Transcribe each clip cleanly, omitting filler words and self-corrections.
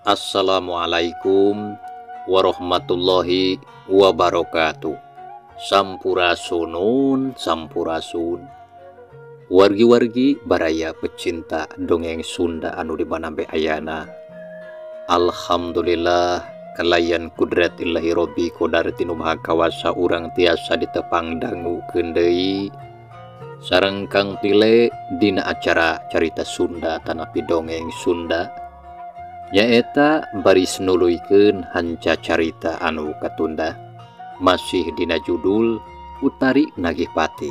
Assalamualaikum warahmatullahi wabarakatuh. Sampurasunun sampurasun. Wargi-wargi baraya pecinta dongeng Sunda anu di mana be ayana. Alhamdulillah kalayan kudrat illahi robbi kodarti nu maha kawasa urang tiasa ditepang dangukeun deui sareng Kang Tile dina acara carita Sunda tanapi dongeng Sunda. Nyaeta baris nuluykeun hanca carita anu katunda masih dina judul Utari Nagih Pati.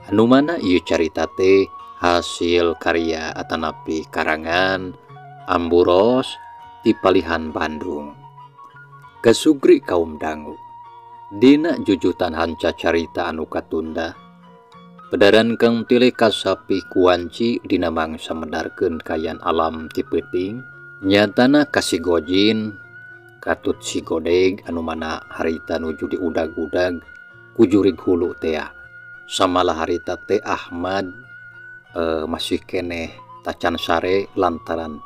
Anu mana ieu carita teh hasil karya atanapi karangan Amburos ti Palihan Bandung. Kasugri kaum dangu dina jujutan hanca carita anu katunda pedaran Kang Tile kasapi kuanci dina mangsa medarkeun kayan alam ti peuting. Nyatana kasih gojin katut si godeg anu mana harita nuju diudag-udag kujurig hulu tea. Samalah harita teh Ahmad masih keneh tacan sare lantaran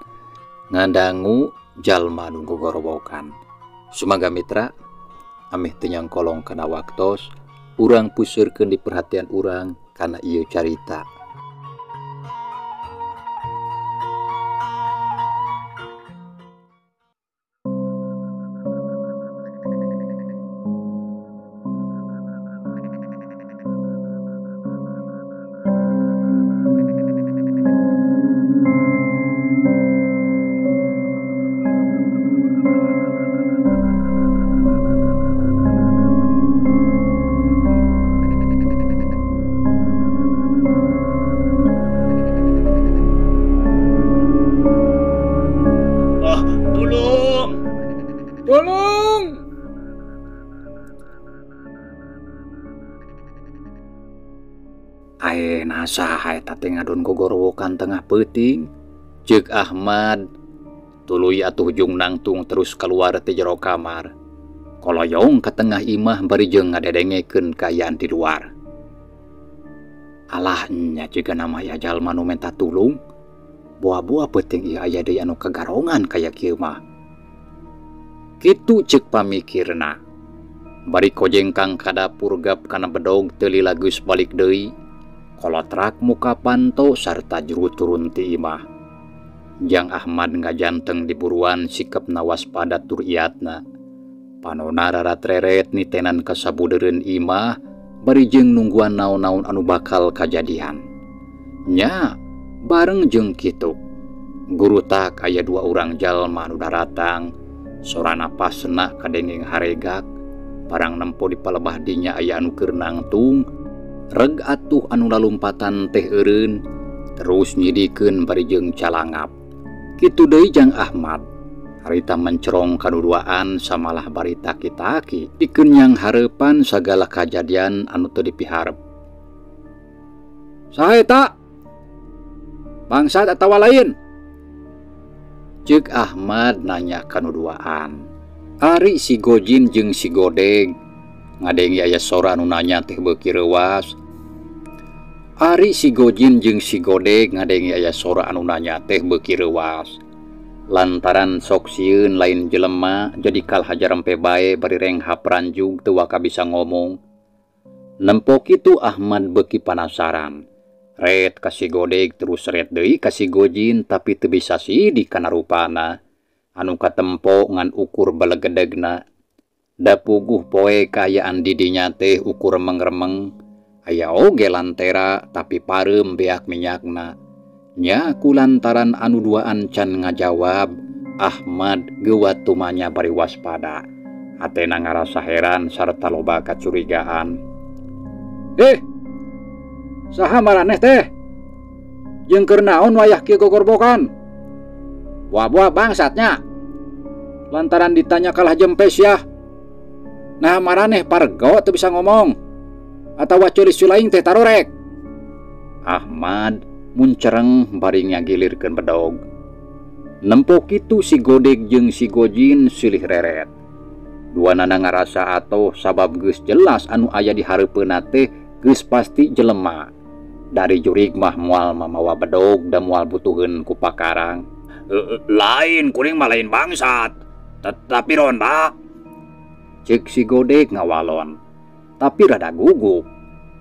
ngadangu jalma nu gogorowokan. Sumaga mitra ameh teu nyangkolong kana waktos urang puseurkeun di perhatian urang kana ieu carita. Tolong! Ayeuna saha eta teh ngadon gogorowokan tengah peuting? Ceuk Ahmad tuluy atuh jung nangtung terus keluar ti jero kamar. Koloyong ka tengah imah bari jeung ngadedengekeun kaayaan di luar. Alah nya jiga nama aya jalma nu menta tulung. Boa-boa peuting ieu aya deui anu kagarongan kaya kieu mah. Kitu ceuk pamikirna. Bari kojengkang ka dapur gap kana bedog teu lila geus balik deui. Kolotrak muka panto sarta juru turun ti imah. Jang Ahmad ngajanteng di buruan sikepna waspada tur iatna. Panona raratreret nitenan kasabudeureun imah bari jeung nungguan naon-naon anu bakal kajadian. Nya bareng jeung kitu. Gurutak aya dua urang jalma anu daratang. Sorana pasna kadengeng haregak, barang nempo di palebah dinya aya anu keur nangtung, reg atuh anu lalumpatan teh eureun, terus nyidikeun bari jeung calangap. Kitu deui Jang Ahmad, harita mencerong kaduduaan samalah bari taki-taki, dikeun nyang hareupan sagala kajadian anu teu dipiharep. Saha eta? Bangsat atawa lain? Ceuk Ahmad nanya kanuduaan. Ari si Gojin jeung si Godeg ngadengi aya sora anu nanya teh beuki reuas. Ari si Gojin jeung si Godeg ngadengi aya sora anu nanya teh beuki reuas. Lantaran sok sieun lain jelema jadi kalah jarempe bae bari renghap ranjug teu waka bisa ngomong. Nempo kitu Ahmad beuki panasaran. Red kasih godeg terus red deui kasih gojin tapi teu bisa sidi kana rupana anu katempo ngan ukur balegedegna. Da puguh poe kaayaan di dinya teh ukur remeng-remeng aya oge lantera tapi pareum beak minyakna. Nya kulantaran anu duaan can ngajawab Ahmad geuwat tumanya bari waspada. Hatena ngarasa heran sarta loba kacurigaan. Saha maraneh teh? Jeung keur naon wayah kieu gogorbokan? Buah-buah bangsatnya. Lantaran ditanya kalah jempes yah. Nah maraneh pargo teu bisa ngomong. Atawa ceulis culaing teh tarorek. Ahmad muncereng bari ngagilirkeun bedog. Nempo kitu si Godeg jeung si Gojin silih reret. Duanana ngarasa atoh sabab geus jelas anu aya di hareupeunna teh geus pasti jelema. Dari jurig mah moal mamawa bedog da moal butuheun ku pakarang. Lain kuring mah lain bangsat. Tapi ronda. Cek si Godeg ngawalon. Tapi rada gugup.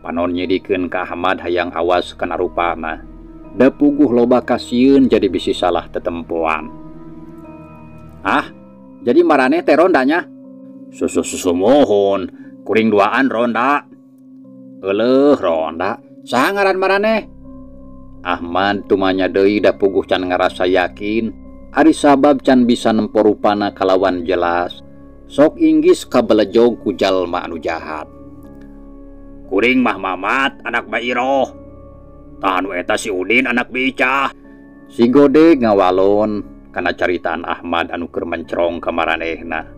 Panon nyidikeun ka Ahmad hayang awas kana rupana. Da puguh loba kasieun jadi bisi salah tetempoan. Ah, jadi maraneh teh rondanya? Susu mohon, kuring duaan ronda. Euleuh ronda, saha ngaran maraneh? Ahmad tumanya deui da puguh can ngarasa yakin, ari sabab can bisa nempo rupana kalawan jelas. Sok inggis kabelejog ku jalma anu jahat. Kuring mah Mamat anak Bairoh. Tah anu eta si Udin anak Bicah. Si Godeg ngawalon kana caritaan Ahmad anu keur mencrong ka maranehna.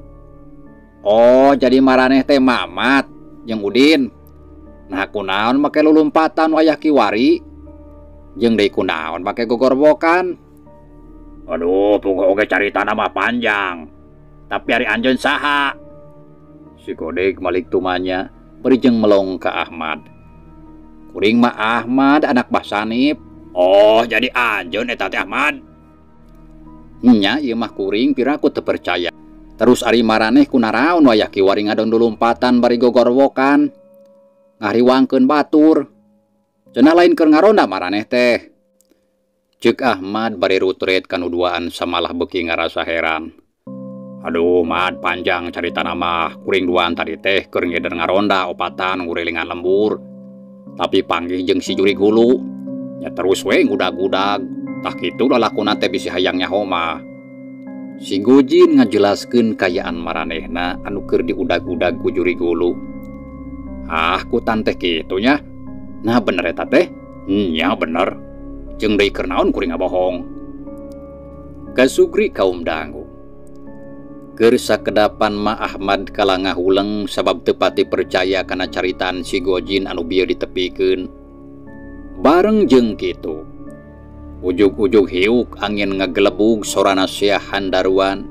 Oh, jadi maraneh teh Mamat jeung Udin. Nah kunaon make lulumpatan wayah kiwari? Jeung deui kunaon make gogorbokan? Aduh, puguh oge caritana mah panjang. Tapi ari anjeun saha? Si Godeg malik tumanya bari jeung melong ka Ahmad. Kuring mah Ahmad anak Bah Sanip. Oh, jadi anjeun eta teh Ahmad. Nya ieu mah kuring piraku teu percaya. Terus ari maraneh kunaraon wayah kiwari ngadon lulumpatan bari gogorwokan. Ngahriwangkeun batur. Cenah lain keur ngaronda maraneh teh. Ceuk Ahmad bari rutret kanu duaan samalah beuki ngarasa heran. Aduh, Mad, panjang caritana mah. Kuring duaan tadi teh keur ngeder ngaronda opatan ngurilingan lembur. Tapi panggih jeung si jurig hulu. Ya terus we ngudag-gudag. Tah kitu lalakuna teh bisi hayang nyaho mah. Si Gojin ngajelaskeun kayaan maranehna anu keur diudag-udag ku jurig hulu. Ah, ku tante kitu nya. Nah bener eta teh? Nya bener. Jeung deui keur naon kuring ngabohong. Kasugri kaum dangu. Keur sakedapan mah Ahmad kalah ngahuleng sabab teu pati percaya kana caritaan si Gojin anu bieu ditepikeun. Bareng jeung kitu, ujug-ujug hiuk angin ngagelebug sorana sia handaruan.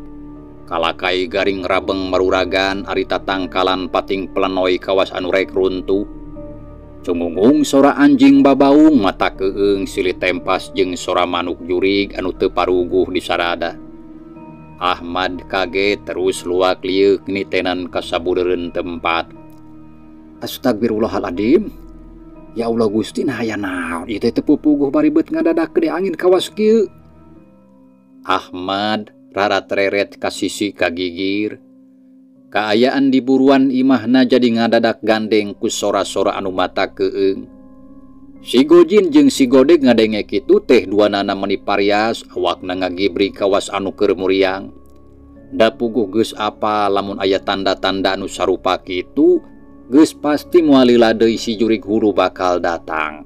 Kalakai garing rabeng maruragan ari tatangkalan pating plenoy kawas anu rek runtuh. Cungungung sora anjing babaung mata keung silih tempas jeung sora manuk jurig anu teu paruguh di sarada. Ahmad kaget terus luak liuk nitenan kasabudeureun tempat. Astagfirullahaladzim. Ya Allah Gusti, nah aya naon ieu teh teu pupuguh baribet ngadadak gede angin kawas kieu. Ahmad rarat-reret ka sisi kagigir. Kaayaan di buruan imahna jadi ngadadak gandeng ku sora-sora anu mata keung. Si Gojin jeung si Godeg ngadenge kitu teh duanana meuni parias, awakna ngagibri kawas anu keur muriang. Da puguh geus apa lamun aya tanda-tanda anu sarupa kitu, geus pasti moal lila deui si jurig hulu bakal datang.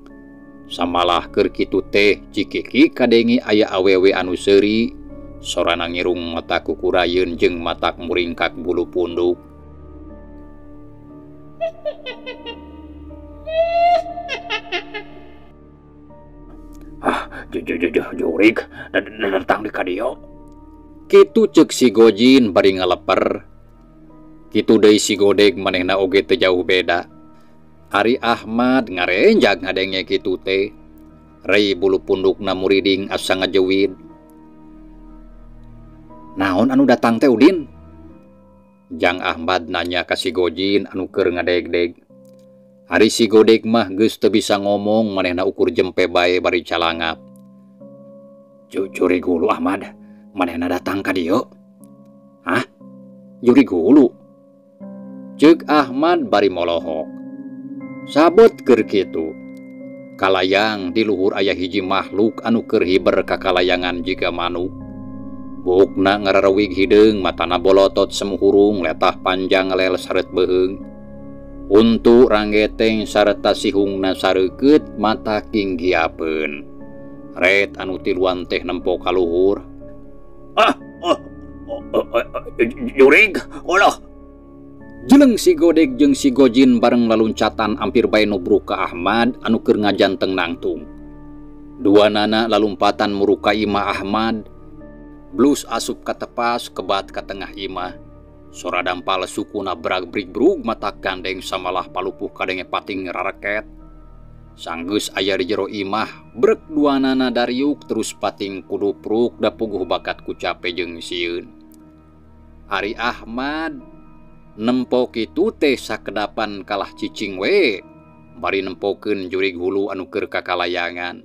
Samalah keur kitu teh cikiki kadenge aya awewe anu seuri, sorana ngirung mata kukurayeun jeung matak muringkak bulu punduk. Ah, jurig datang di kadieu. Kitu ceuk si Gojin bari ngaleper. Kitu deui si Godeg manehna oge teu jauh beda. Ari Ahmad ngarenjag ngadenge kitu teh. Rei bulu pundukna muriding asa ngajewid. Naon anu datang teh Udin? Jang Ahmad nanya ka si Gojin anu keur ngadegdeg. Ari si Godeg mah geus teu bisa ngomong manehna ukur jempe bae bari calangap. Jurig hulu Ahmad, manehna datang ka dieu. Hah? Jurig hulu? Ceuk Ahmad bari molohok. Sabot keur kitu. Kalayang di luhur aya hiji makhluk anu keur hiber ka kalayangan jiga manuk. Buukna ngararewig hideung, matana bolotot semu hurung, letah panjang lel sareut beuheung. Untu ranggeteng sarta sihungna sareukeut mata kinggiapeun. Ret anu tiluan teh nempo ka luhur. Ah, oh, jurig, ulah. Jeleng si Godeg jeung si Gojin bareng laluncatan ampir bae nubruk ka Ahmad anu keur ngajanteng nangtung. Duanana lalumpatan muruk ka imah Ahmad. Blus asup ka tepas kebat ka tengah imah. Sora dampal sukuna brag-brigbrug mata gandeng samalah palupuh kadenge pating rareket. Sanggeus aya di jero imah, brek duanana dariuk terus pating kudupruk da puguh bakat ku cape jeung sieun. Ari Ahmad nempo kitu teh sakedapan kalah cicing we, bari nempokeun jurig hulu anu keur kakalayangan.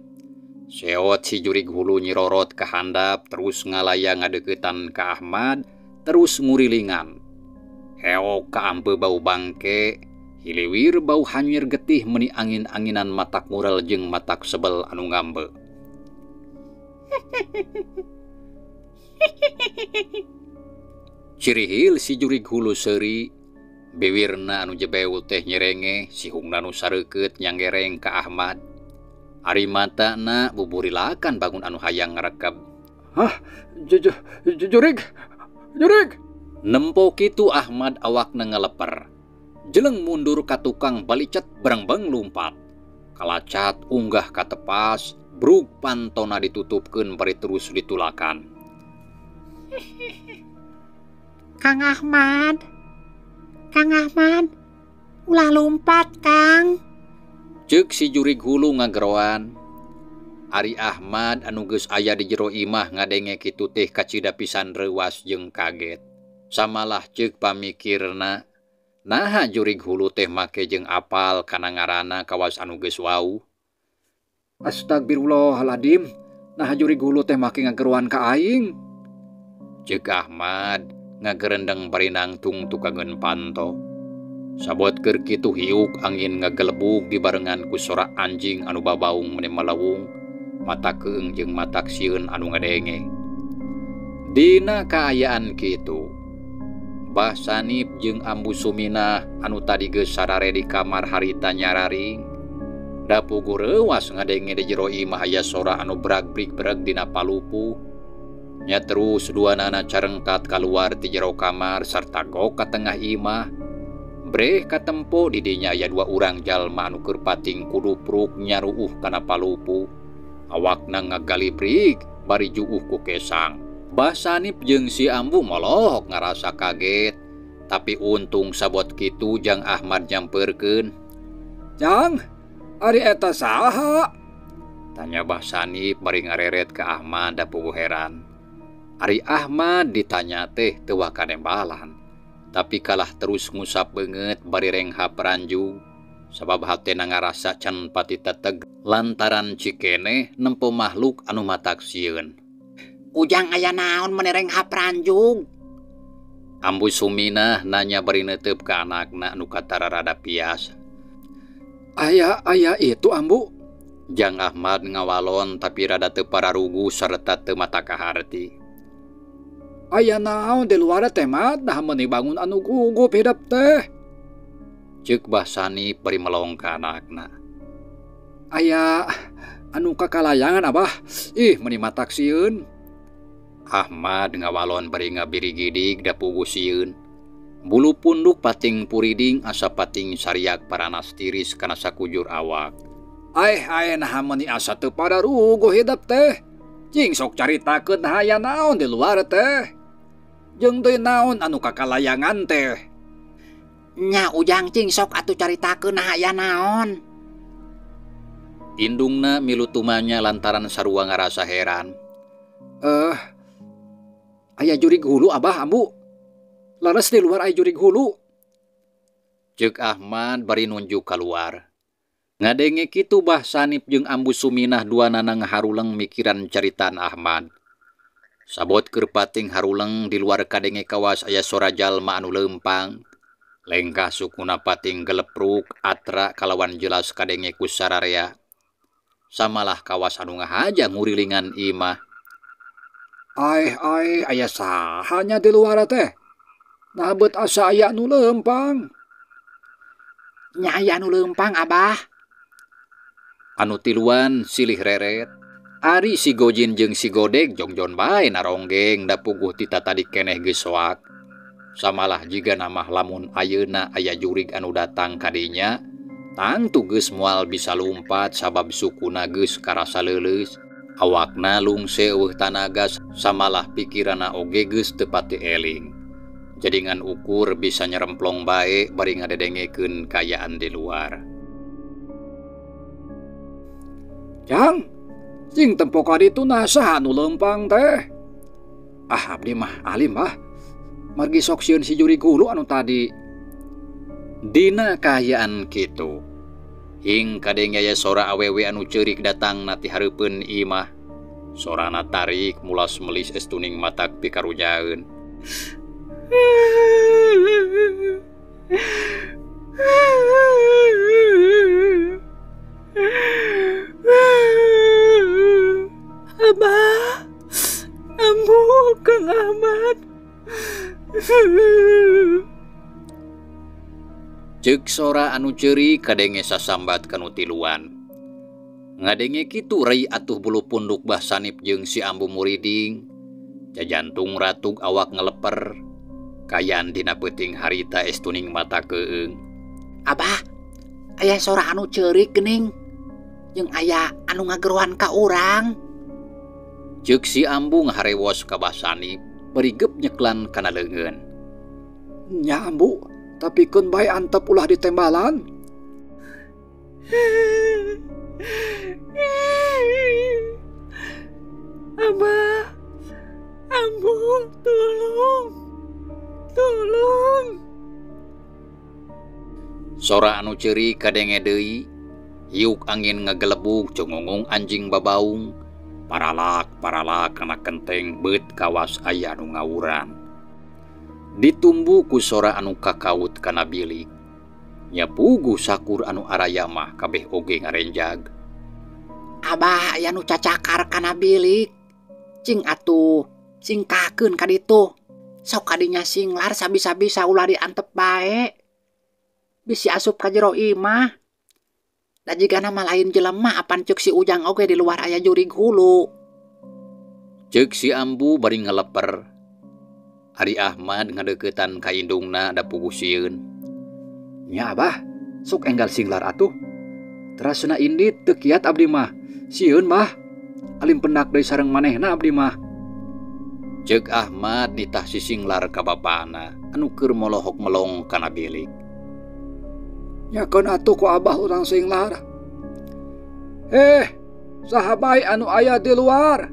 Seot si jurig hulu nyirorot ka handap terus ngalayang ngadeuketan ka Ahmad terus ngurilingan. Heok kaampe bau bangke, hiliwir bau hanyir getih meni angin-anginan matak mural jeung matak sebel anu ngambe. Cirihil si jurig hulu seuri, biwirna anu jebeu teh nyerenge, sihungna nu sareukeut nyanggereng ka Ahmad. Ari matana buburilakan bangun anu hayang ngarekeb. Hah, jurig, jurig. Nempo kitu Ahmad awakna ngaleper. Jeleng mundur ka tukang balicet berengbeng lumpat. Kalacat unggah ka tepas, brug pantona ditutupkeun bari terus ditulakan. Kang Ahmad, Kang Ahmad, ulah lumpat Kang. Ceuk si jurig hulu ngageroan. Ari Ahmad anu geus aya di jero imah ngadenge kitu teh kacida pisan reuas jeung kaget. Samalah ceuk pamikirna, naha jurig hulu teh make jeung apal kana ngaranna kawas anu geus wau. Astagfirullahaladzim, naha jurig hulu teh make ngageroan ka aing. Ceuk Ahmad ngagerendeng bari nangtung tukangeun panto. Sabot keur kitu hiuk angin ngagelebug dibarengan ku sora anjing anu babaung meni malawung, mata keung jeung matak sieun anu ngadenge. Dina kaayaan kitu, Bah Sanip jeung Ambu Suminah anu tadi geus sarare di kamar harita nyararing. Da puguh reuas ngadenge di jero imah aya sora anu brag-brig-breg dina palupuh. Nya terus duanana carengkat kaluar ti jero kamar sarta gok ka tengah imah. Breh katempo di dinya aya dua urang jalma anu keur pating kudupruk nyaruuh kana palupuh. Awakna ngagalibrig bari juuh ku kesang. Bah Sanip jeung si Ambu molohok ngarasa kaget, tapi untung sabot kitu jang Ahmad nyamperkeun. Jang, ari eta saha? Tanya Bah Sanip bari ngareret ka Ahmad da puguh heran. Ari Ahmad ditanya teh teu wakanembalan, tapi kalah terus ngusap beungeut bari renghap ranjug, sabab hatena ngarasa can pati teteg lantaran cikeneh nempo makhluk anu matak sieun. Ujang aya naon meni renghap ranjug? Ambu Suminah nanya bari neuteup ka anakna anu katara rada pias. Aya aya itu Ambu. Jang Ahmad ngawalon tapi rada teu pararugu sarta teu mata kaharti. Aya naon di luar teh mat, nah meuni bangun anu gugup hidep teh. Ceuk Bah Sanip bari melong ka anakna. Aya anu kakalayangan Abah, ih meuni matak sieun. Ahmad ngawalon bari ngabirigidig da puguh sieun. Bulu punduk pating puriding asa pating sariak paranas tiris kana sakujur awak. Aeh aeh nah meuni asa teu pararuguh hidep teh. Cing sok caritakeun nah aya naon di luar teh. Jeung deui naon anu kakalayangan teh. Nya Ujang cing sok atuh caritakeun nah aya naon. Indungna milu tumanya lantaran sarua ngarasa heran. Aya jurig hulu Abah Ambu. Laras di luar aya jurig hulu. Ceuk Ahmad bari nunjuk kaluar. Ngadenge kitu Bah Sanip jeung Ambu Suminah duanana ngaharuleng mikiran caritaan Ahmad. Sabot keur pating haruleng di luar kadenge kawas aya sora jalma anu leumpang. Lengkah sukuna pating gelepruk atra kalawan jelas kadenge ku sararea. Samalah kawas anu ngahaja ngurilingan imah. Aeh aeh aya sahanya di luar teh. Nah beut asa aya nu leumpang. Nya aya nu leumpang Abah. Anu tiluan silih reret. Ari si Gojin jeung si Godeg jongjon bae naronggeng da puguh tita tadi keneh geus soak. Samalah jiga namah lamun ayeuna aya jurig anu datang kadinya, tangtu geus moal bisa lumpat sabab sukuna geus karasa leuleus. Awakna lungse eueuh tanaga samalah pikiranna oge geus teu pati eling. Jadi ngan ukur bisa nyeremplong bae bari ngadedengekeun kaayaan di luar. Jang, cing tempo ka ditu nah saha nu leumpang teh? Ah abdi mah alim bah. Margi sok sieun si jurig hulu anu tadi. Dina kaayaan kitu. Hing kadenge aya sora awewe anu ceurik datang na ti hareupeun imah. Sorana tarik mulas melis estuning matak pikarujaeun. Abah, Ambu, Kang Ahmad. Ceuk sora anu ceurik kadenge sasambat kanu tiluan. Ngadenge kitu rei atuh bulu punduk Bah Sanip jeung si Ambu muriding. Jajantung ratug awak ngeleper. Kayan dina peuting harita estuning mata keung. Abah, aya sora anu ceurik geuning. Jeung aya anu ngageroan ka urang. Ceuk si Ambu ngaharewos ka Bah Sanip bari gep nyeklan kana leungeun. Nya Ambu, tapi keun bae antep ulah ditembalan. Abah, Ambu, tolong, tolong. Sora anu ceurik kadenge deui, hiuk angin ngagelebug cungungung anjing babaung. Paralak-paralak kana kenteng beut kawas aya nu ngawuran. Ditumbu ku sora anu kakaut kana bilik. Nya puguh sakur anu araya mah kabeh oge ngarenjag. Abah aya nu cacakar kana bilik. Cing atuh, singkakeun ka ditu. Sok kadinya singlar sabisa-bisa ulah diantep bae. Bisi asup ka jero imah. Da jigana mah lain jelema apan ceuk si Ujang oge di luar aya jurig hulu. Ceuk si Ambu bari ngeleper. Ari Ahmad ngadeuketan ka indungna da puguh sieun. Nya Abah, sok enggal singlar atuh. Terasna indit teu kiat abdi mah. Sieun mah. Alim pendak deui sareng manehna abdi mah. Ceuk Ahmad nitah si singlar ka bapana anu keur molohok melong kana bilik. Nyakeun atuh ku Abah urang singlar. Saha bae anu aya di luar.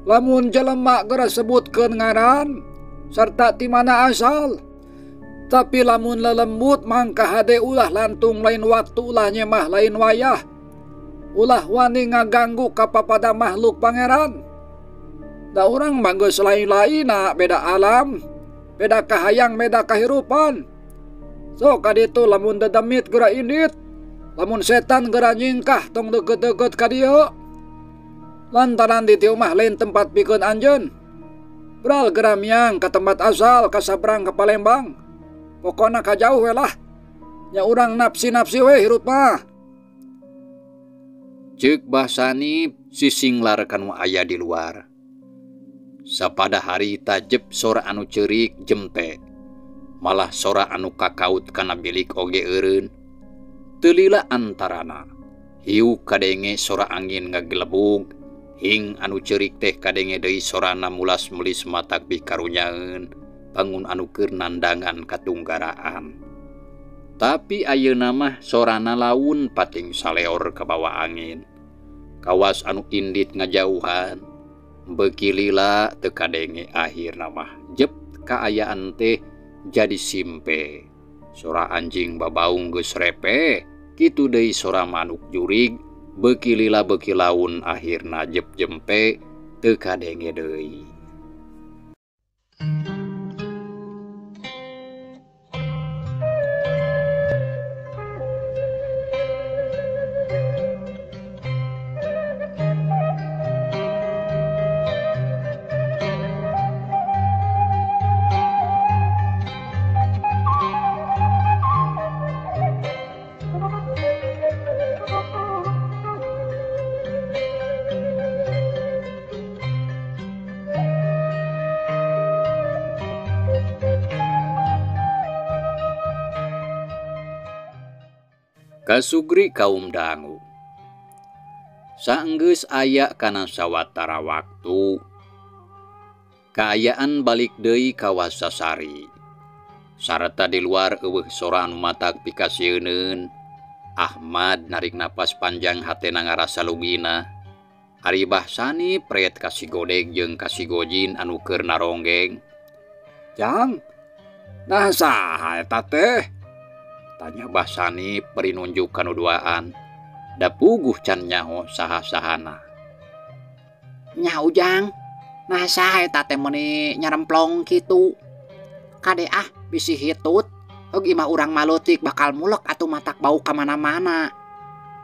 Lamun jelema geura sebutkeun ngaran sarta ti mana asal. Tapi lamun lelembut mangka hade ulah lantung lain waktu ulah nyemah lain wayah. Ulah wani ngaganggu ka papada makhluk pangeran. Da urang mah geus lain-lainna beda alam, beda kahayang, beda kahirupan. Sok ka ditu lamun dedemit geura indit, lamun setan geura nyingkah tong deukeut-deukeut ka dieu. Lantaran di dieu mah lain tempat pikeun anjeun. Bral geura miang ka tempat asal, ka sabrang ka Palembang. Pokona ka jauh we lah. Nya urang nafsi-nafsi we hirup mah. Ceuk Bah Sanip si singlar kanu aya di luar. Sapada harita jep sora anu ceurik jempe. Malah sora anu kakaut kana bilik oge eureun. Teu lila antarana. Hiu kadenge sora angin ngagelebug, hing anu ceurik teh kadenge deui sorana mulas melis matak pikarunyaeun, bangun anu keur nandangan katunggaraan. Tapi ayeuna mah sorana laun pating saleor kabawa angin. Kawas anu indit ngajauhan, beuki lila teu kadenge akhirna mah jep kaayaan teh jadi simpe. Sora anjing babaung geus repe, kitu deui sora manuk jurig, beuki lila beuki laun akhirna jep jempe teu kadenge deui. Kasugri kaum dangu. Saenggeus aya kana sawatara waktu, kaayaan balik deui ka Wasasari. Sarta di luar eueuh sora anu matak pikasieuneun, Ahmad narik napas panjang hatena ngarasa lugina. Ari Bah Sanip pret ka si Godeg jeung ka si Gojin anu keur naronggeng. Jang, nah saha eta teh? Tanya Bah Sanip bari nunjuk kanu duaan. Da puguh can nyaho saha-sahana. Nya Ujang, nah saha eta teh meuni nyaremplong kitu. Kade ah bisi hitut. Og imah urang malutik bakal mulek atuh matak bau ka mana-mana.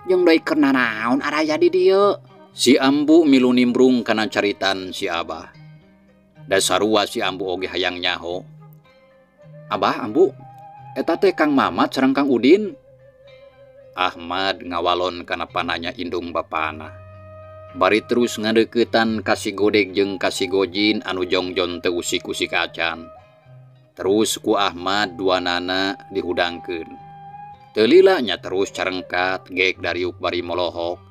Jeung deui keur nanaon araya di dieu. Si Ambu milu nimbrung kana caritan si Abah. Da sarua si Ambu oge hayang nyaho. Abah, Ambu, eta teh Kang Mamat sareng Kang Udin. Ahmad ngawalon kana pananya indung bapana. Bari terus ngadeuketan ka si Godeg jeung ka si Gojin anu jongjon teu usik-usik acan. Terus ku Ahmad duanana dihudangkeun. Teu lila nya terus carengkat gek dariuk bari molohok.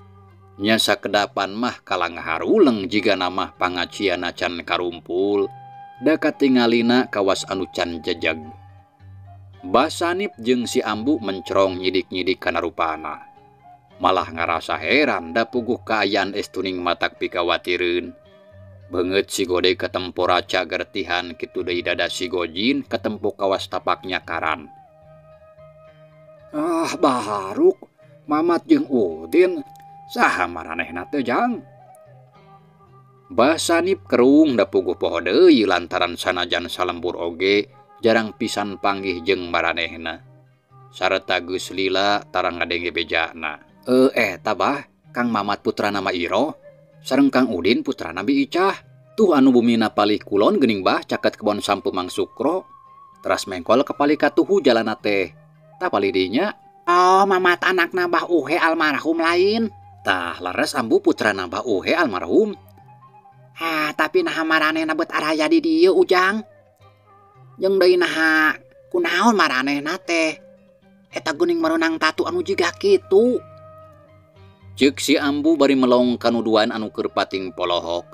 Nya sakedapan mah kalah ngaharuleng jigana mah pangaciana can karumpul, da katingalina kawas anu can jejeg. Bah Sanip jeung si Ambu mencerong nyidik-nyidik kana rupana. Malah ngarasa heran da puguh kaayaan estuning matak pikawatireun. Beungeut si Godeg katempo raca gertihan kitu deui dada si Gojin katempo kawas tapak nyakaran. Ah, baharuk Mamat jeung Udin saha maranehna teh Jang? Bah Sanip kerung da puguh poho deui lantaran sanajan salembur oge jarang pisan panggih jeung maranehna. Sarta geus lila tara ngadenge bejana. Eta bah, Kang Mamat putrana Ma Iro sareng Kang Udin putrana Bi Icah. Tuh anu bumina palih kulon geuning bah caket kebon sampe Mang Sukro. Teras mengkol ke palih katuhu jalana teh. Tah palih dinya. Oh, Mamat anakna Bah Uhe almarhum lain. Tah leres Ambu putrana Bah Uhe almarhum. Ah, tapi naha maranehna bet araya di dieu Ujang. Jeung deui naha kunaon maranehna teh. Eta geuning meunang tatu anu jiga kitu. Ceuk si Ambu bari melong kanu duaan anu keur pating polohok.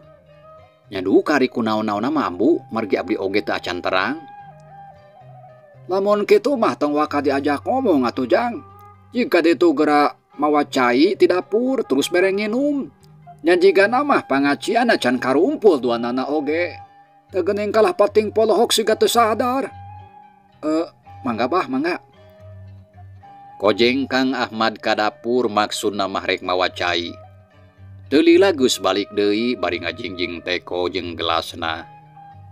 Nya duka ari kunaon-naonna mah Ambu, margi abdi oge teu acan terang. Lamun kitu mah tong waka diajak ngomong atuh Jang. Jika ditu geura mawa cai ti dapur terus bere nginum. Nya jigana mah pangaciana can karumpul duanana oge. Teu geuning kalah pating polohok siga teu sadar. Mangga bah, mangga. Kojeng Kang Ahmad ka dapur maksudna mah rek mawa cai. Teu lila geus balik deui bari ngajingjing teko jeung gelasna.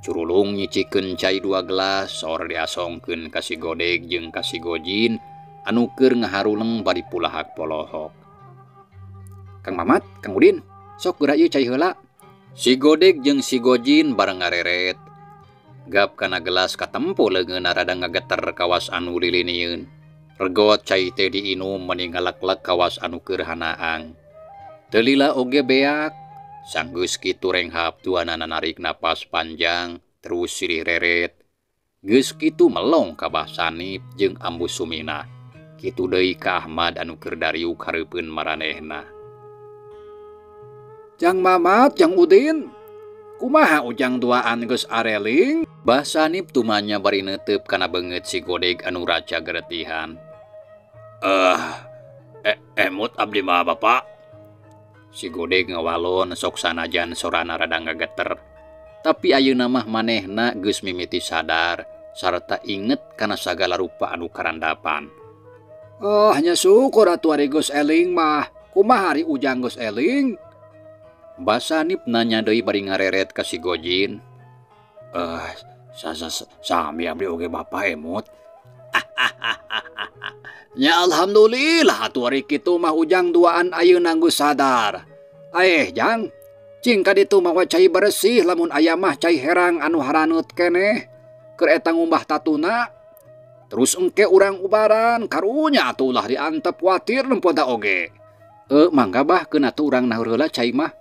Curulung nyicikeun cai 2 gelas sor diasongkeun ka si Godeg jeung ka si Gojin anu keur ngaharuleng bari pulahak polohok. Kang Mamat, Kang Udin, sok geura ieu cai heula. Si Godeg jeung si Gojin bareng ngareret. Gap kana gelas katempo leungeunna rada ngageter kawas anu lilinieun. Regot cai teh diinum meni ngaleklek kawas anu keur hanaang. Teu lila oge beak. Sanggeus kitu renghap duanana narik napas panjang terus silih reret. Geus kitu melong ka Bah Sanip jeung Ambu Sumina. Kitu deui ka Ahmad anu keur dariuk hareupeun maranehna. Jang Mamat, Jang Udin, kumaha Ujang duaan geus areling? Bah Sanip tumanya bari neuteup kana beungeut si Godeg anu raca geretihan. Emut abdi mah Bapak. Si Godeg ngawalon sok sanajan sorana rada ngageter. Tapi ayeuna mah manehna geus mimiti sadar sarta inget kana sagala rupa anu karandapan. Oh, nya syukur atuh ari geus eling mah. Kumaha ari Ujang geus eling? Bah Sanip nanya deui bari ngareret ka si Gojin. Sami abdi oge Bapak emut. Nya alhamdulillah atuh ari kitu mah Ujang duaan ayeuna geus sadar. Jang, cing ka ditu mawa cai bersih lamun aya mah cai herang anu haraneut keneh keur eta ngumbah tatuna. Terus engke urang ubaran karunya atuh ulah diantep kuatir nempo da oge. Mangga bah keun atuh urang nahur heula cai mah.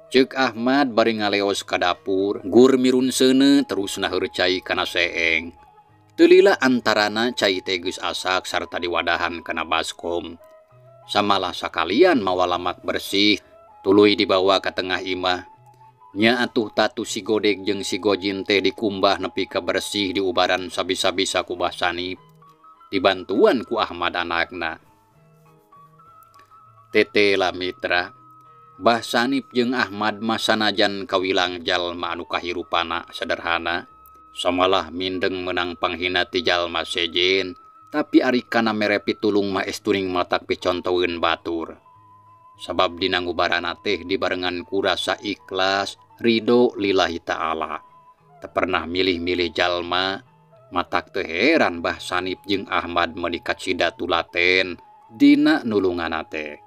Ceuk Ahmad bari ngaleos ka dapur, gur mirun seuneu terus naheur cai kana seeng. Teu lila antarana cai teh geus asak sarta diwadahan kana baskom. Samalah sakalian mawa lamak bersih tuluy dibawa ka tengah imah. Nya atuh tatu si Godeg jeung si Gojin teh dikumbah nepi ka bersih diubaran sabisa-bisa ku Bah Sanip. Dibantuan ku Ahmad anakna. Tetela mitra, Bah Sanip jeung Ahmad mah sanajan kawilang jalma anu kahirupana sederhana, samalah mindeng menang panghina ti jalma sejen, tapi ari kana mere pitulung mah estuning matak picontoeun batur. Sabab dina ngubarana teh dibarengan ku rasa ikhlas, ridho lillahi ta'ala. Teu pernah milih-milih jalma, matak teu heran Bah Sanip jeung Ahmad meuni kacida tulaten dina nulunganna teh.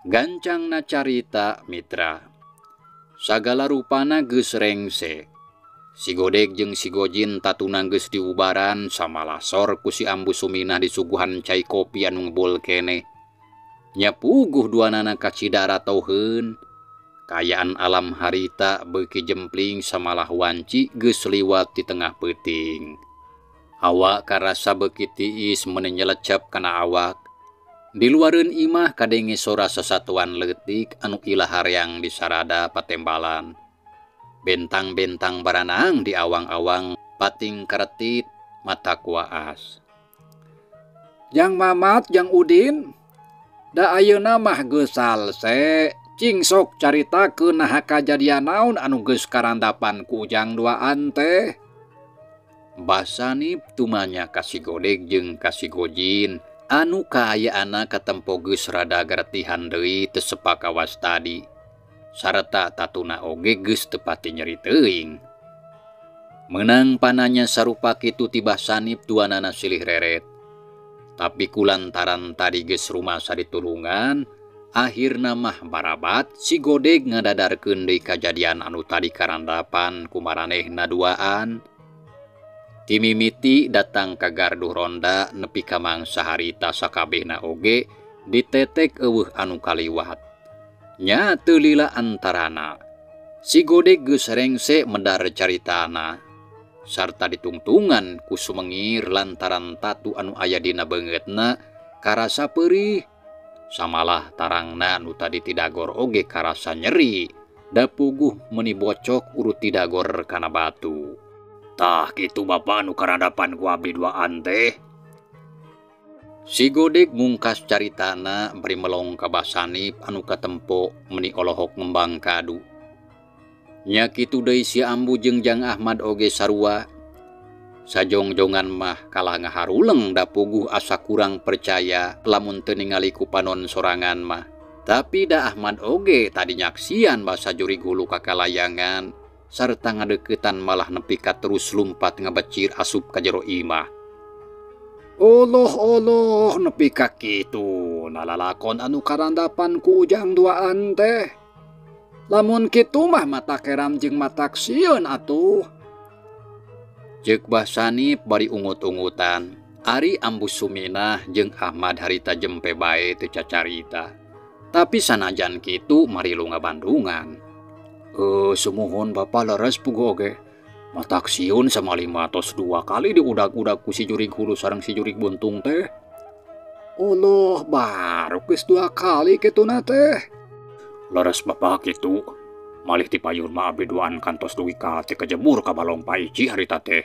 Gancangna carita mitra, sagala rupana geus rengse. Si Godeg jeung si Gojin tatuna geus diubaran samalah sor ku si Ambu Suminah disuguhan cai kopi anu ngebul keneh. Nya puguh duanana kacida ratoheun. Kaayaan alam harita beuki jempling samalah wanci geus liwat di tengah peuting. Hawa karasa beuki tiis meuni nyelecep kana awak. Di luareun imah kadenge sora sasatuan leutik anu ilah hareang disarada patembalan. Bentang-bentang baranang di awang-awang pating karetit mata kuaas. Jang Mamat jang Udin, da ayeuna mah geus salse, cing sok caritakeun naha kajadian naon anu geus karandapan ku ujang duaan teh. Bah Sanip tumanya ka si Godeg jeung ka si Gojin anu kaayaanna katempo geus rada garetihan deui teu sepa kawas tadi. Sarta tatuna oge geus teu pati nyeri teuing. Meunang pananya sarupa kitu ti Bah Sanip duanana silih reret. Tapi kulantaran tadi geus rumasa ditulungan, akhirna mah barabat si Godeg ngadadarkeun deui kajadian anu tadi karandapan ku maranehna duaan. Timimiti datang ka gardu ronda nepi ka mangsa harita sakabehna oge ditetek eueuh anu kaliwat. Nya teu lila antarana. Si Godeg geus rengse medar caritana sarta ditungtungan ku sumengir lantaran tatu anu aya dina beungeutna karasa peurih. Samalah tarangna nu tadi tidagor oge karasa nyeri, da puguh meuni bocok urut tidagor kana batu. Tah kitu bapa nu karandapan ku abdi duaan teh. Si Godeg mungkas caritana bari melong ka Bah Sanip anu katempo meuni olohok ngembang kadu. Nya kitu deui si Ambu jeung Jang Ahmad oge sarua. Sajongjongan mah kalah ngaharuleng da puguh asa kurang percaya lamun teu ningali ku panon sorangan mah. Tapi da Ahmad oge tadi nyaksian basa jurig hulu kakalayangan sarta ngadeukeutan malah nepi ka terus lumpat ngabecir asup ka jero imah. Oloh oloh nepi ka kitu nalalakon anu karandapan ku ujang duaan teh. Lamun kitu mah mata keram jeung matak sieun atuh. Ceuk Bah Sanip bari ungut-ungutan. Ari Ambu Suminah jeung Ahmad harita jempe bae teu cacarita. Tapi sanajan kitu marilu ngabandungan. Sumuhun bapa leres puguh oge. Matak sieun sama lima tos 2 kali diudag-udag ku si jurig hulu sareng si jurig buntung teh. Oloh baru geus 2 kali kituna teh. Leres bapa kitu. Malih ti payun mah abdi duaan kantos dugi ka teh kejemur ka balong paici harita teh.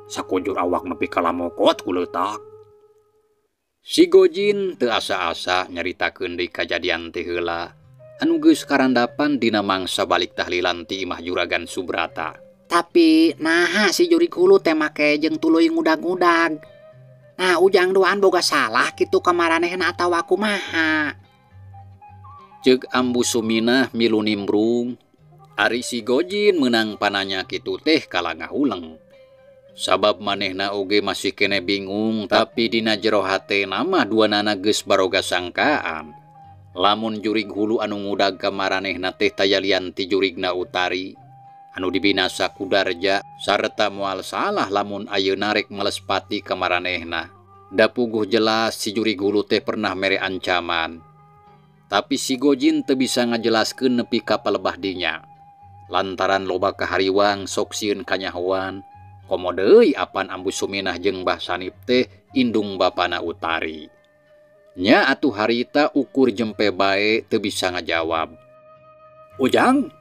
Sakujur awak nepi ka lamokot ku leutak. Si Gojin teu asa-asa nyaritakeun deui kajadian teh heula anu geus karandapan dina mangsa balik tahlilan ti imah Juragan Subrata. Tapi naha si jurig hulu teh make jeung tuluy ngudag-ngudag. Nah ujang duaan boga salah kitu ka maranehna atawa kumaha? Ceuk Ambu Suminah milu nimbrung. Ari si Gojin meunang pananya kitu teh kalah ngahuleng. Sabab manehna oge masih kene bingung, tapi dina jero hatena mah duanana geus baroga sangkaan. Lamun jurig hulu anu ngudag ka maranehna teh tayalian ti jurigna Utari anu dibinasa ku Darja sarta moal salah lamun ayeuna rek malespati ka maranehna. Da puguh jelas si jurig hulu teh pernah mere ancaman. Tapi si Gojin teu bisa ngajelaskeun nepi ka palebah dinya. Lantaran loba kahariwang sok sieun kanyahoan. Komo deui apan Ambu Suminah jeung Bah Sanip teh indung bapana Utari. Nya atuh harita ukur jempe bae teu bisa ngajawab. Ujang,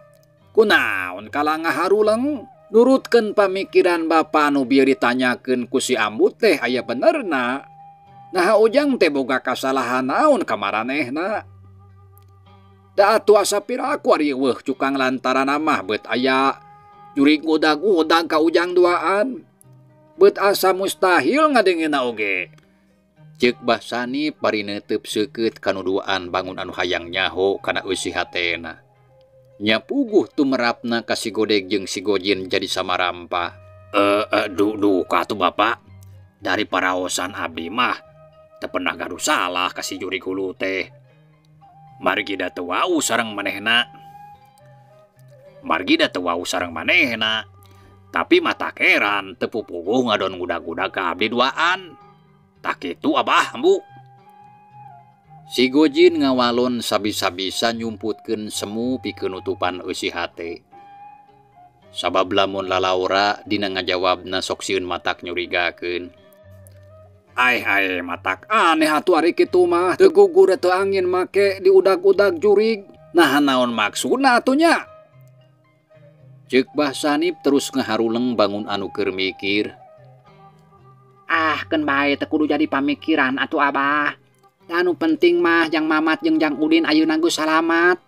kunaon kala ngaharuleng? Nurutkeun pamikiran bapa nu bieu ditanyakeun ku si Ambu teh aya benerna. Naha Ujang teh boga kasalahan naon ka maranehna? Da atuh asa piraku ari eueuh cukang lantaran mah beut aya jurig ngudag-ngudag ka Ujang duaan. Beut asa mustahil ngadengena oge. Ceuk Bah Sanip bari neuteup seukeut kanu duaan bangun anu hayang nyaho kana eusi hatena. Nya puguh tumerapna ka si Godeg jeung si Gojin jadi samarampa. Duka atuh Bapak. Dari paraosan abdi mah teu pernah gaduh salah ka si jurig hulu teh. Margi da teu wau sareng manehna. Margi da teu wau sareng manehna. Tapi mata keran teu pupuguh ngadon ngudag-ngudag ka abdi duaan. Tah kitu Abah, Ambu. Si Gojin ngawalon sabisa-bisa nyumputkeun semu pikeun nutupan eusi hate. Sabab lamun lalaura dina ngajawabna sok sieun matak nyurigakeun. Ai ai matak aneh atuh ari kitu mah teu gugur teu angin make diudag-udag jurig. Nah naon maksudna atuh nya? Ceuk Bah Sanip terus ngaharuleng bangun anu keur mikir. Ah keun bae teu kudu jadi pamikiran atuh Abah. Da anu penting mah jang Mamat jeung jang Udin ayeuna geus salamat.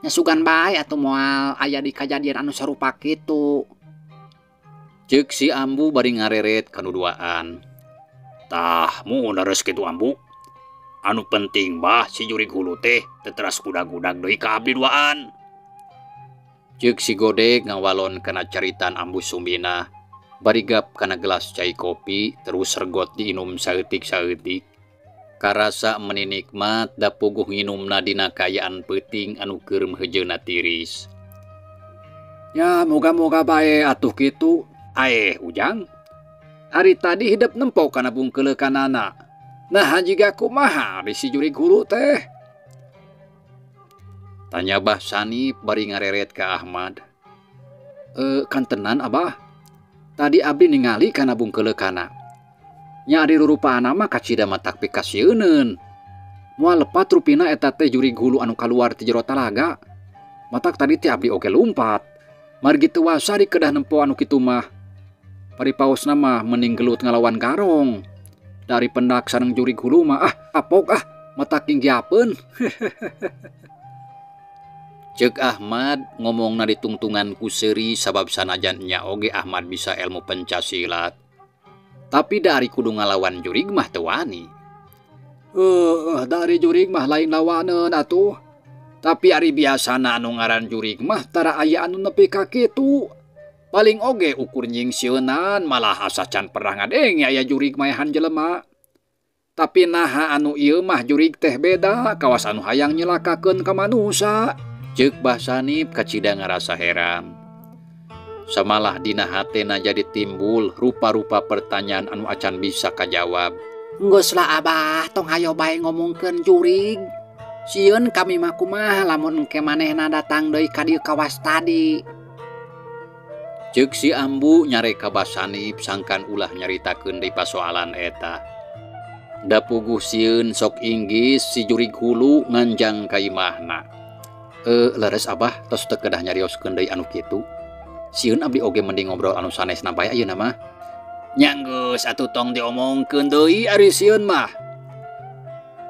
Nya sugan bae atuh moal aya di kajadian anu sarupa kitu. Ceuk si Ambu bari ngareret kanu duaan. Tah mun leres kitu Ambu. Anu penting bah si jurig hulu teh teu teras gudag-gudag deui ka abdi duaan. Ceuk si Godeg ngawalon kana caritan Ambu Suminah. Bari gap kana gelas cai kopi terus regot diinum saeutik-saeutik. Karasa meni nikmat da puguh nginumna dina kaayaan peuting anu keur meuheujeuna tiris. Ya moga-moga bae atuh kitu. Aeh Ujang. Ari tadi hidep nempo kana bungkeuleukanana. Nah jiga kumaha ari si jurig hulu teh? Tanya Bah Sanip bari ngareret ka Ahmad. Kantenan Abah. Tadi abdi ningali kana bungkeuleukanna. Nya ari rurupana mah kacida matak pikasieuneun. Moal lepat rupina eta teh jurig hulu anu kaluar ti jero talaga. Matak tadi teh abdi oge lumpat. Margi teu wasa di kedah nempo anu kitu mah. Paripaosna mah mending gelut ngalawan garong. Dari pendak sareng jurig hulu mah ah apok ah matak inggiapeun. Ceuk Ahmad ngomongna ditungtungan ku seuri sabab sanajan nya oge Ahmad bisa ilmu pencak silat. Tapi dari kudu ngalawan jurig mah teu wani. Dari jurig mah lain lawaneun atuh. Tapi ari biasana anu ngaran jurig mah tara aya anu nepi ka kitu. Paling oge ukur nyingsieunan malah asa can pernah ngadenge aya jurig maehan jelema. Tapi naha anu ieu mah jurig teh beda kawas anu hayang nyelakakeun ka manusa. Ceuk Bah Sanip kacida ngarasa heran. Samalah dina hatena jadi timbul rupa-rupa pertanyaan anu acan bisa kajawab. Geus lah Abah, tong hayo bae ngomongkeun jurig. Sieun kami mah kumaha lamun engke manehna datang deui ka dieu kawas tadi. Ceuk si Ambu nyarek ka Bah Sanip sangkan ulah nyaritakeun deui pasoalan eta. Da puguh sieun sok inggis si jurig hulu nganjang ka imahna. Leres Abah tos teu kedah nyarioskeun deui anu kitu. Sieun abdi oge mending ngobrol anu sanesna bae ayeuna mah. Nya geus atuh tong diomongkeun deui ari sieun mah.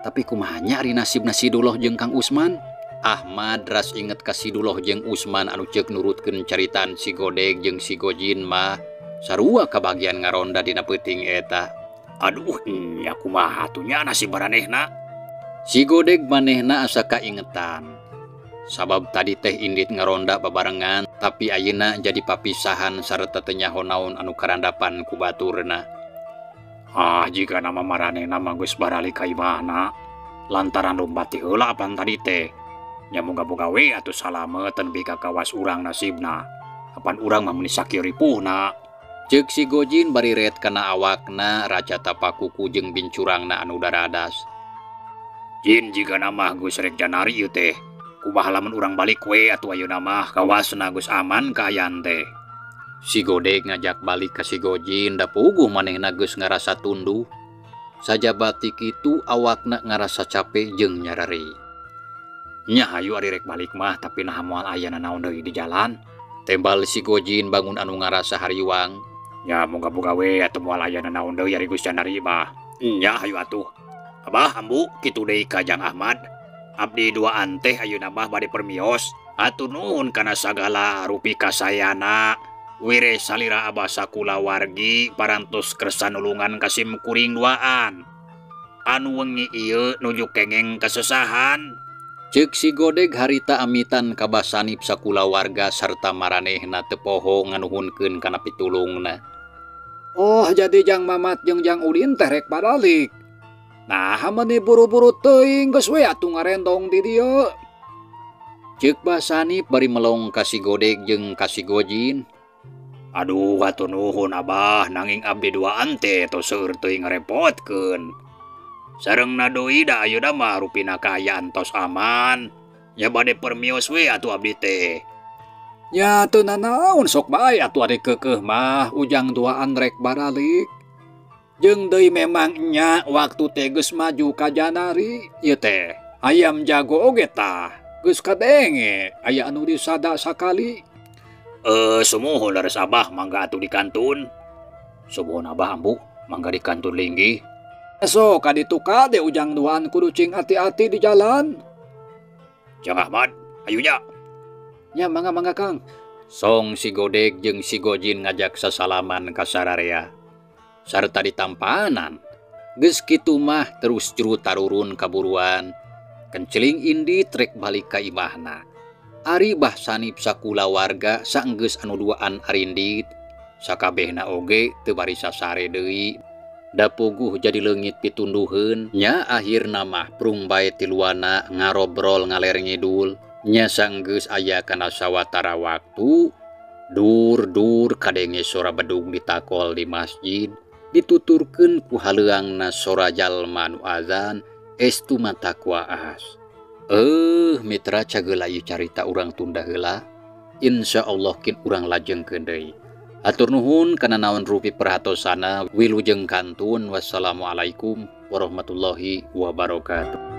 Tapi kumaha nya ari nasibna si Duloh jeung Kang Usman? Ahmad ras inget ka si Duloh jeung Usman anu ceuk nurutkeun caritaan si Godeg jeung si Gojin mah sarua kabagian ngaronda dina peuting eta. Aduh, nya kumaha atuh nya nasib maranehna? Si Godeg manehna asa kaingetan. Sabab tadi teh indit ngaronda babarengan, tapi ayeuna jadi papisahan sarta teu nyaho naon anu karandapan ku baturna. Ah, jika nama maranehna mah geus baralik ka imahna, lantaran lompat ti heula apan tadi teh. Nya moga-moga we atuh salamet nepi ka kawas urang nasibna. Apan urang mah meuni sakieu ripuhna. Ceuk si Gojin bari ret kana awakna raca tapakuku jeung bincurangna anu daradas. Jin jika nama geus rek janari ieu teh. Kumaha lamun urang balik we atuh ayeuna mah kawasna geus aman kaayaan teh. Si Godeg ngajak balik ka si Gojin da puguh manehna geus ngarasa tunduh. Sajaba ti kitu awakna ngarasa capek jeung nyareri. Nya hayu ari rek balik mah tapi naha moal aya nanaon deui di jalan. Tembal si Gojin bangun anu ngarasa hariwang. Nya moga-moga we atuh moal aya nanaon deui ari geus janari mah. Nya hayu atuh. Abah ambu kitu deui ka Jang Ahmad. Abdi duaan teh ayeuna mah bade permios. Hatur nuhun kana sagala rupi kasayana. Wire salira abah sakulawargi parantos kersa nulungan ka sim kuring duaan. Anu wengi ieu nuju kengeng kesusahan. Ceuk si Godeg harita amitan ka Bah Sanip sakulawarga sarta maranehna teu poho nganuhunkeun kana pitulungna. Oh jadi Jang Mamat jeung Jang Udin teh rek baralik. Nah meuni buru-buru teuing geus we atuh ngarendong di dieu. Ceuk Bah Sanip bari melong ka si Godeg jeung ka si Gojin. Aduh hatur nuhun abah nanging abdi duaan teh tos seueur teuing ngarepotkeun. Sarengna deui da ayeuna mah rupina kaayaan tos aman. Nya bade permios we atuh abdi teh. Nya teu nanaon sok bae atuh ari keukeuh mah ujang duaan rek baralik. Jeung deui memang nya waktu teh geus maju ka janari ieu teh. Ayam jago oge tah geus kadenge aya anu disada sakali. Sumuhun leres abah mangga atuh dikantun. Sumuhun abah ambu mangga dikantun linggih. So kaditu kade ujang duaan kudu cing hati-hati di jalan. Jang Ahmad, ayo nya. Nya mangga-mangga Kang. Song si Godeg jeung si Gojin ngajak sasalaman ka sararea. Sarta ditampanan. Geus kitu mah terus juru tarurun kaburuan. Kenceling indit rek balik ka imahna. Ari Bah Sanip sakulawarga saenggeus anu duaan arindit. Sakabehna oge teu bari sasare deui. Da puguh jadi leungit pitunduheun. Nya akhirna mah prung bae tiluana ngarobrol ngaler ngidul. Nya saenggeus aya kana sawatara waktu. Dur-dur kadenge sora bedug ditakol di masjid. Dituturkeun ku haleuangna sora jalma nu azan estu mata kuaas. Mitra cageula ieu carita urang tunda heula. Insyaallah kin urang lajengkeun deui. Hatur nuhun kana naon rupi perhatosana. Wilujeng kantun. Wassalamualaikum warahmatullahi wabarakatuh.